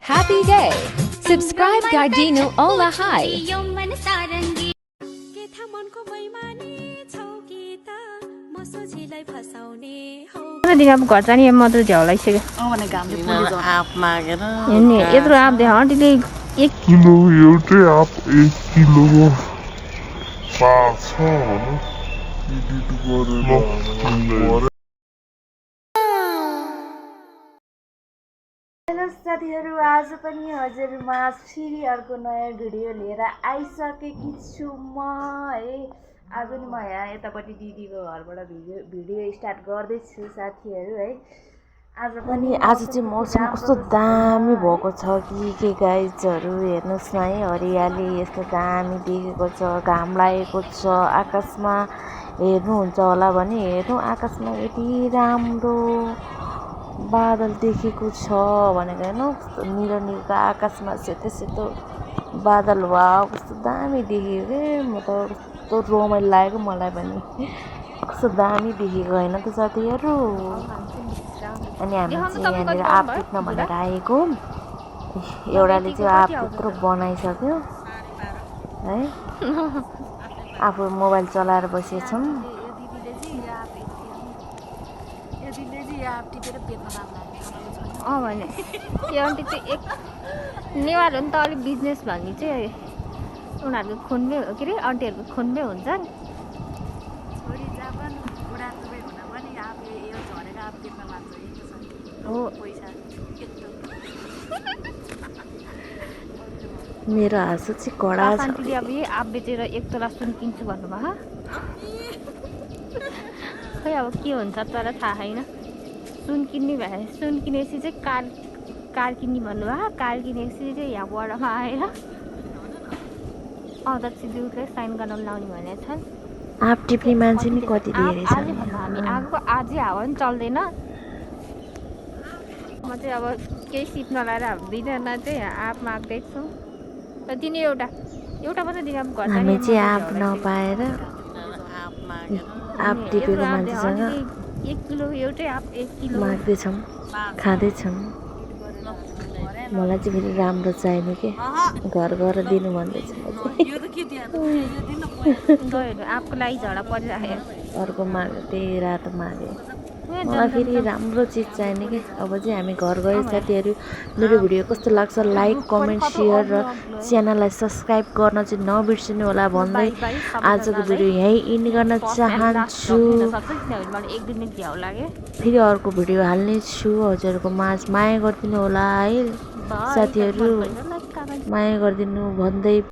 Happy day! Subscribe Gardenu Ola Hi. अब घर जाने मात्र झ्याउ लागिसक्यो आप मागेर नि यत्रो आप दे हटिले 1 किलो एउटै आप 1 किलो पार्छ भने एडिट गरेर हेलो साथीहरू, आज पनि हजुरमा फेरि अर्को नयाँ भिडियो लिएर आइसकेकी छु म है। आज नि म यहाँ यतापट्टि दिदीको घरबाट भिडियो स्टार्ट गर्दैछु साथीहरू है। आज चाहिँ मौसम कस्तो दामी भएको छ कि गाइजहरू हेर्नुहोस् न है, हरियाली यस्तो दामी देखेको छ, घाम लागेको छ आकाशमा। हेर्नुहुन्छ होला भने हेर्नु आकाशमा यति राम्रो बादल देखेको छ भनेको हेर्नु, निलो निलो आकाशमा सेतो सेतो बादल। वाउ कस्तो दामी देखेको के, म त कस्तो रमाइलो लागेको मलाई पनि, कस्तो दामी देखेको होइन त साथीहरू। अनि हामी चाहिँ यहाँनिर आप टिप्न भनेर आएको, एउटाले चाहिँ आप त्यत्रो बनाइसक्यो है, आफू मोबाइल चलाएर बसेछौँ। भने यो आन्टी चाहिँ एक नेवार हो नि त, अलिक बिजनेस भन्ने चाहिँ उनीहरूको खुनमै हो के अरे, आन्टीहरूको खुनमै हुन्छ नि। हो मेरो हाँसो चाहिँ कडा छ। आन्टीले अब यही आप बेचेर 1 तोला सुन किन्छु भन्नुभयो। खै अब के हुन्छ तर थाहा छैन। सुन किन्ने भए सुन किनेपछि चाहिँ कार किन्ने भन्नुभयो। कार किनेपछि चाहिँ यहाँ बडामा आएर अध्यक्ष ज्यूलाई साइन गर्न लाउने भनेको छन्। आप टिप्ने मान्छे नि कति धेरै छ। आजै भन्दा हामी आगो आजै हावा पनि चल्दैन। म चाहिँ अब केही सिप नलाएर हाम्रो दुईजना चाहिँ आप माग्दैछौँ। र दिने एउटा मात्रै दिने, अब घर हामी चाहिँ आप नपाएर आप टिपेको मान्छेसँग 1 किलो एउटै आप 1 किलो माग्दैछौँ, खाँदैछौँ। मलाई चाहिँ फेरि राम्रो चाहिने के, घर गएर दिनु भन्दैछ। गयो आपको लागि झगडा परिरहेको। अर्को माग्यो, त्यही रातो माग्यो। मलाई फेरि राम्रो चिज चाहिने कि। अब चाहिँ हामी घर गयो साथीहरू। मेरो भिडियो कस्तो लाग्छ लाइक कमेन्ट सेयर र च्यानललाई सब्सक्राइब गर्न चाहिँ नबिर्सिनु होला भन्दै आजको भिडियो यहीँ इन्ड गर्न चाहन्छु। फेरि अर्को भिडियो हाल्ने छु, हजुरहरूको माझ माया गरिदिनु होला है साथीहरू, माया गरिदिनु भन्दै